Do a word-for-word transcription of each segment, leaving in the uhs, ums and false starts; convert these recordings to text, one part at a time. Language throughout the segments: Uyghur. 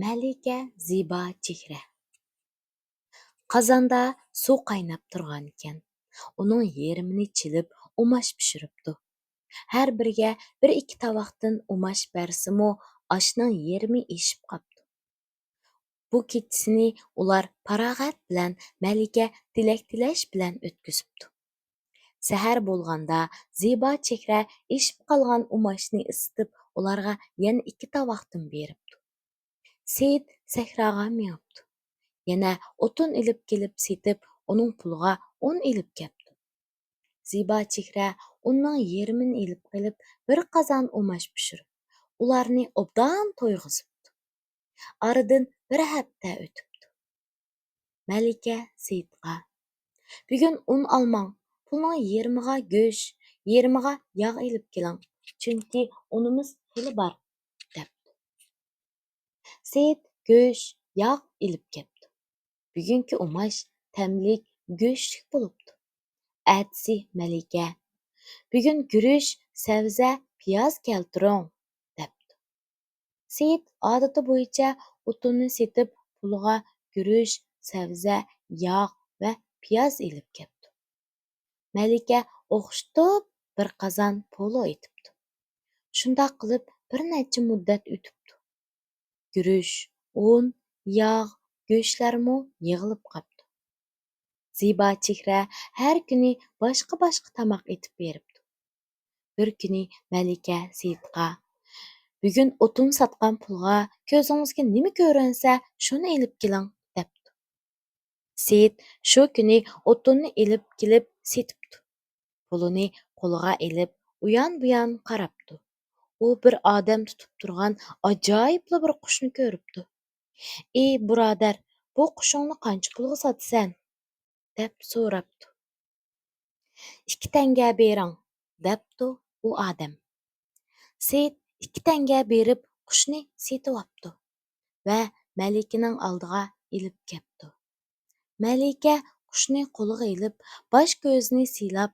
مەلىكە زىبا چېھرە. قازاندا سۇ قايناپ تۇرغانىكەن. ئۇنىڭ يېرىمىنى چېلىپ، ئۇماش پىشۇرۇپتۇ. ھەر بىرىگە بىر-ئىككى تاۋاقتىن ئۇماش بەرسىمۇ، ئاشنىڭ يېرىمى ئېشىپ قاپتۇ. بۇ كېچىسىنى ئۇلار پاراغەت بىلەن مەلىكە تىلەك تىلەش بىلەن ئۆتكۈزۈپتۇ. سەھەر بولغاندا زىبا چېھرە ئېشىپ قالغان ئۇماچنى ئىسسىتىپ، ئۇلارغا يەنە ئىككى تاۋاقتىن بېرىپتۇ. سېيىت سەھراغا مېڭىپتۇ. يەنە ئوتۇن ئېلىپ كېلىپ سېتىپ، ئۇنىڭ پۇلىغا ئۇن ئېلىپ كەپتۇ. زىبا چېھرە ئۇننىڭ يېرىمىنى ئېلىپ قېلىپ، بىر قازان ئۇماچ پىشۇرۇپ، ئۇلارنى ئوبدان تويغۇزۇپتۇ. ئارىدىن بىر ھەپتە ئۆتۈپتۇ. مەلىكە سېيىتقا: «بۈگۈن ئۇن ئالماڭ، پۇلنىڭ يېرىمىغا گۆش، يېرىمىغا ياغ ئېلىپ كېلىڭ، چۈنكى ئۇنىمىز خېلى بار» دەپتۇ. سېيىت گۆش، ياغ ئېلىپ كەپتۇ. بۈگۈنكى ئۇماش تەملىك، گۆشلۈك بولۇپتۇ. ئەتىسى مەلىكە: «بۈگۈن گۈرۈچ، سەۋزە، پىياز كەلتۈرۈڭ» دەپتۇ. سېيىت ئادىتى بويىچە ئوتۇننى سېتىپ، پۇلىغا گۈرۈچ، سەۋزە، ياغ ۋە پىياز ئېلىپ كەپتۇ. مەلىكە ئوخشىتىپ بىر قازان پولۇ ئېتىپتۇ. شۇنداق قىلىپ بىر نەچچە مۇددەت ئۆتۈپتۇ. گۈرۈچ، ئۇن، ياغ، گۆشلەرمۇ يىغىلىپ قاپتۇ. زىبا چېھرە ھەر كۈنى باشقا-باشقا تاماق ئېتىپ بېرىپتۇ. بىر كۈنى مەلىكە سېيىتقا: «بۈگۈن ئوتۇن ساتقان پۇلغا كۆزىڭىزگە نېمە كۆرۈنسە، شۇنى ئېلىپ كېلىڭ» دەپتۇ. سېيىت شۇ كۈنى ئوتۇننى ئېلىپ كېلىپ سېتىپتۇ. پۇلىنى قولىغا ئېلىپ، ئۇيان-بۇيان قاراپتۇ. ئۇ بىر ئادەم تۇتۇپ تۇرغان ئاجايىپلا بىر قۇشنى كۆرۈپتۇ. «ئى بۇرادەر، بۇ قۇشۇڭنى قانچە پۇلغا ساتىسەن؟» دەپ سوراپتۇ. «ئىككى تەڭگە بېرىڭ» دەپتۇ ئۇ ئادەم. سېيىت ئىككى تەڭگە بېرىپ قۇشنى سېتىۋاپتۇ ۋە مەلىكىنىڭ ئالدىغا ئېلىپ كەپتۇ. مەلىكە قۇشنى قولىغا ئېلىپ، باش كۆزىنى سىيلاپ،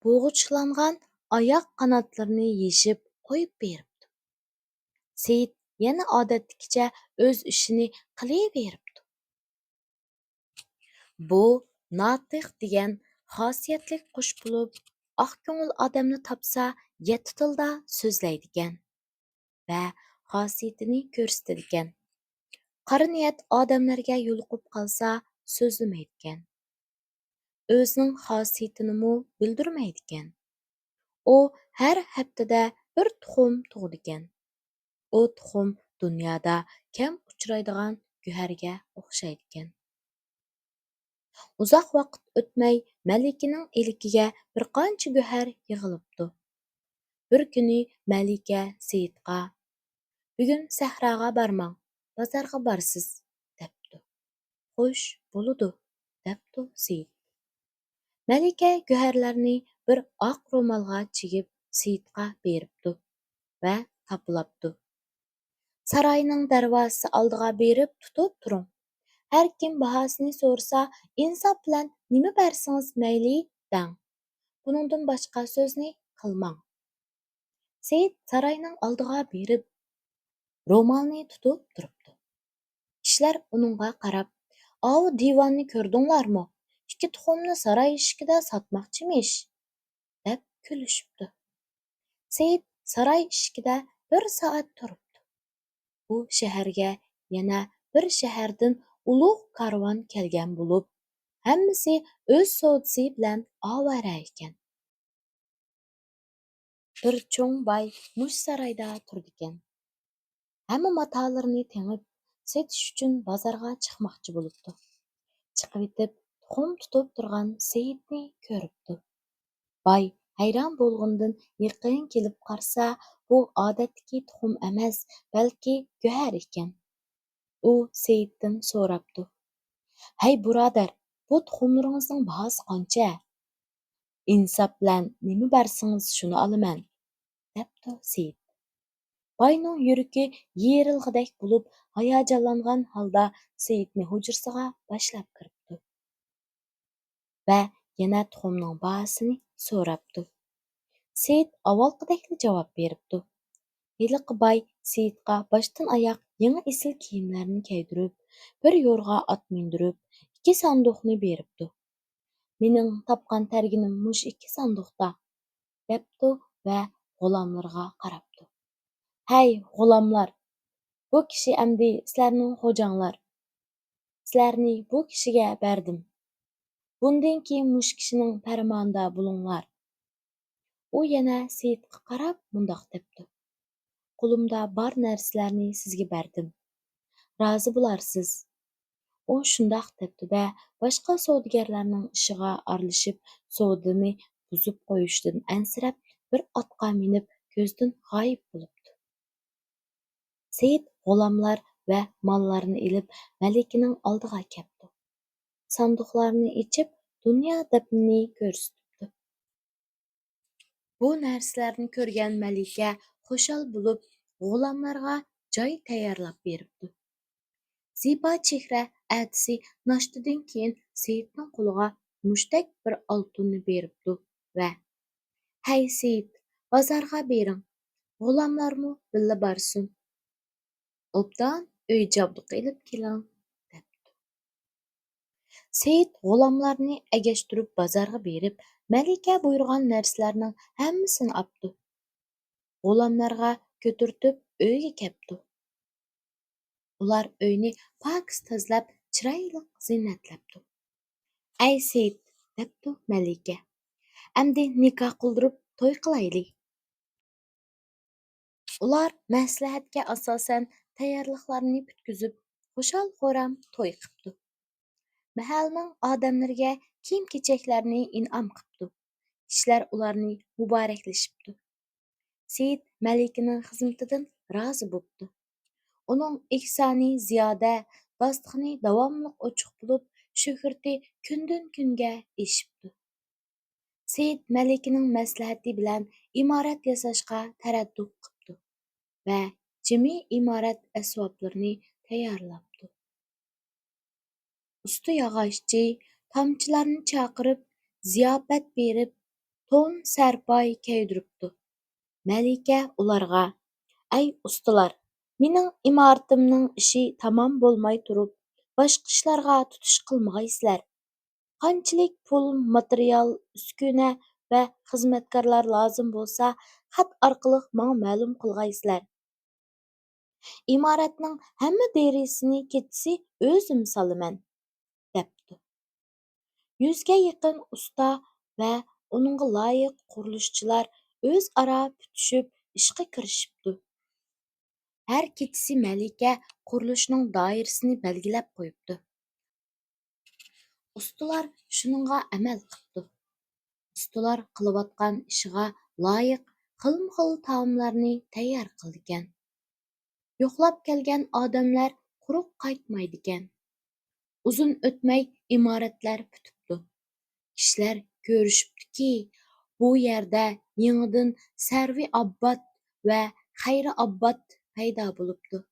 بوغۇچلانغان ئاياق قاناتلىرىنى يېشىپ قويۇپ بېرىپتۇ. سېيىت يەنە ئادەتتىكىچە ئۆز ئىشىنى قىلىۋېرىپتۇ. بۇ ناتىق دېگەن خاسىيەتلىك قۇش بولۇپ، ئاق كۆڭۈل ئادەمنى تاپسا، يەتتە تىلدا سۆزلەيدىكەن ۋە خاسىيىتىنى كۆرسىتىدىكەن. قارا نىيەت ئادەملەرگە يولۇقۇپ قالسا، سۆزلىمەيدىكەن. ئۆزىنىڭ خاسىيىتىنىمۇ بىلدۈرمەيدىكەن. ئۇ ھەر ھەپتىدە بىر تۇخۇم تۇغىدىكەن. ئۇ تۇخۇم دۇنيادا كەم ئۇچرايدىغان گۆھەرگە ئوخشايدىكەن. ئۇزاق ۋاقىت ئۆتمەي، مەلىكىنىڭ ئىلكىگە بىر قانچە گۆھەر يىغىلىپتۇ. بىر كۈنى مەلىكە سېيىتقا: «بۈگۈن سەھراغا بارماڭ، بازارغا بارىسىز» دەپتۇ. «خوش، بولىدۇ» دەپتۇ سېيىت. مەلىكە گۆھەرلەرنى بىر ئاق رومالغا چىگىپ سېيىتقا بېرىپتۇ ۋە تاپىلاپتۇ. «ساراينىڭ دەرۋازىسى ئالدىغا بېرىپ تۇتۇپ تۇرۇڭ. ھەر كىم باھاسىنى سورىسا، ئىنساپ بىلەن نېمە بەرسىڭىز مەيلى دەڭ. بۇنىڭدىن باشقا سۆزنى قىلماڭ.» سېيىت ساراينىڭ ئالدىغا بېرىپ، رومالنى تۇتۇپ تۇرۇپتۇ. كىشىلەر ئۇنىڭغا قاراپ: «ئاۋۇ دىۋاننى كۆردۈڭلارمۇ؟ ئىككى تۇخۇمنى ساراي ئىشىكىدە ساتماقچىمىش» دەپ كۈلۈشۈپتۇ. سېيىت ساراي ئىشىكىدە بىر سائەت تۇرۇپتۇ. بۇ شەھەرگە يەنە بىر شەھەردىن ئۇلۇغ كارۋان كەلگەن بولۇپ، ھەممىسى ئۆز سودىسى بىلەن ئاۋارە ئىكەن. بىر چوڭ باي مۇشۇ سارايدا تۇرىدىكەن. ھەممە ماتالىرىنى تېڭىپ، سېتىش ئۈچۈن بازارغا چىقماقچى بولۇپتۇ. چىقىۋېتىپ، تۇخۇم تۇتۇپ تۇرغان سېيىتنى كۆرۈپتۇ. باي ھەيران بولغىنىدىن يېقىن كېلىپ قارىسا، بۇ ئادەتتىكى تۇخۇم ئەمەس، بەلكى گۆھەر ئىكەن. ئۇ سېيىتتىن سوراپتۇ: «ھەي بۇرادەر، بۇ تۇخۇملىرىڭىزنىڭ باھاسى قانچە؟» «ئىنساپ بىلەن نېمە بەرسىڭىز، شۇنى ئالىمەن» دەپتۇ سېيىت. باينىڭ يۈرىكى يېرىلغۇدەك بولۇپ، ھاياجانلانغان ھالدا سېيىتنى ھۇجرىسىغا باشلاپ كىرىپتۇ ۋە يەنە تۇخۇمنىڭ باھاسىنى سوراپتۇ. سېيىت ئاۋۋالقىدەكلا جاۋاب بېرىپتۇ. ھېلىقى باي سېيىتقا باشتىن ئاياق يېڭى ئېسىل كىيىملەرنى كىيدۈرۈپ، بىر يورغا ئات مىندۈرۈپ، ئىككى ساندۇقنى بېرىپتۇ. «مېنىڭ تاپقان تەرگىنىم مۇشۇ ئىككى ساندۇقتا» دەپتۇ ۋە غۇلاملىرىغا قاراپتۇ. «ھەي، غۇلاملار! بۇ كىشى ئەمدى سىلەرنىڭ خوجاڭلار. سىلەرنى بۇ كىشىگە بەردىم. بۇندىن كېيىن مۇشۇ كىشىنىڭ پەرمانىدا بولۇڭلار.» ئۇ يەنە سېيىتقا قاراپ مۇنداق دەپتۇ: «قولۇمدا بار نەرسىلەرنى سىزگە بەردىم. رازى بولارسىز.» ئۇ شۇنداق دەپتۇ-دە، باشقا سودىگەرلەرنىڭ ئىشىغا ئارىلىشىپ، سودىنى بۇزۇپ قويۇشتىن ئەنسىرەپ، بىر ئاتقا مىنىپ كۆزدىن غايىب بولۇپتۇ. سېيىت غۇلاملار ۋە ماللارنى ئېلىپ، مەلىكىنىڭ ئالدىغا كەپتۇ. ساندۇقلارنى ئېچىپ، دۇنيا دەپنىنى كۆرسىتىپتۇ. بۇ نەرسىلەرنى كۆرگەن مەلىكە خۇشال بولۇپ، غۇلاملارغا جاي تەييارلاپ بېرىپتۇ. زىبا چېھرە ئەتىسى ناشتىدىن كېيىن سېيىتنىڭ قولىغا مۇشتەك بىر ئالتۇننى بېرىپتۇ ۋە: «ھەي سېيىت، بازارغا بېرىڭ، غۇلاملارمۇ بىللە بارسۇن. ئوبدان ئۆي جابدۇقى ئېلىپ كېلىڭ» دەپتۇ. سېيىت غۇلاملارنى ئەگەشتۈرۈپ بازارغا بېرىپ، مەلىكە بۇيرۇغان نەرسىلەرنىڭ ھەممىسىنى ئاپتۇ. غۇلاملارغا كۆتۈرتۈپ ئۆيگە كەپتۇ. ئۇلار ئۆينى پاكىز تازىلاپ، چىرايلىق زىننەتلەپتۇ. «ئەي سېيىت»، دەپتۇ مەلىكە، «ئەمدى نىكاھ قىلدۇرۇپ توي قىلايلى.» ئۇلار مەسلىھەتكە ئاساسەن تەييارلىقلارنى پۈتكۈزۈپ، خۇشال-خۇرام توي قىپتۇ. مەھەللىنىڭ ئادەملىرىگە كىيىم-كېچەكلەرنى ئىنئام قىپتۇ. كىشىلەر ئۇلارنى مۇبارەكلىشىپتۇ. سېيىت مەلىكىنىڭ خىزمىتىدىن رازى بوپتۇ. ئۇنىڭ ئېھسانى زىيادە، داستىخىنى داۋاملىق ئوچۇق بولۇپ، شۆھرىتى كۈندىن-كۈنگە ئېشىپتۇ. سېيىت مەلىكىنىڭ مەسلىھەتى بىلەن ئىمارەت ياساشقا تەرەددۇت قىپتۇ ۋە جىمى ئىمارەت ئەسۋابلىرىنى تەييارلاپتۇ. ئۇستا ياغاچچى، تامچىلارنى چاقىرىپ، زىياپەت بېرىپ، تون سەرپاي كىيدۈرۈپتۇ. مەلىكە ئۇلارغا: «ئەي ئۇستىلار، مېنىڭ ئىمارىتىمنىڭ ئىشى تامام بولماي تۇرۇپ، باشقا ئىشلارغا تۇتۇش قىلمىغايسىلەر. قانچىلىك پۇل، ماتېرىيال، ئۈسكۈنە ۋە خىزمەتكارلار لازىم بولسا، خەت ئارقىلىق ماڭا مەلۇم قىلغايسىلەر. ئىمارەتنىڭ ھەممە دېرىزىسىنى كېچىسى ئۆزۈم سالىمەن» دەپتۇ. يۈزگە يېقىن ئۇستا ۋە ئۇنىڭغا لايىق قۇرۇلۇشچىلار ئۆزئارا پۈتۈشۈپ ئىشقا كىرىشىپتۇ. ھەر كېچىسى مەلىكە قۇرۇلۇشنىڭ دائىرىسىنى بەلگىلەپ قويۇپتۇ. ئۇستىلار شۇنىڭغا ئەمەل قىپتۇ. ئۇستىلار قىلىۋاتقان ئىشىغا لايىق خىلمۇخىل تائاملارنى تەييار قىلىدىكەن. يوقلاپ كەلگەن ئادەملەر قۇرۇق قايتمايدىكەن. ئۇزۇن ئۆتمەي ئىمارەتلەر پۈتۈپتۇ. كىشىلەر كۆرۈشۈپتۇكى، بۇ يەردە يېڭىدىن سەرۋى ئاببات ۋە خەيرى ئاببات پەيدا بولۇپتۇ.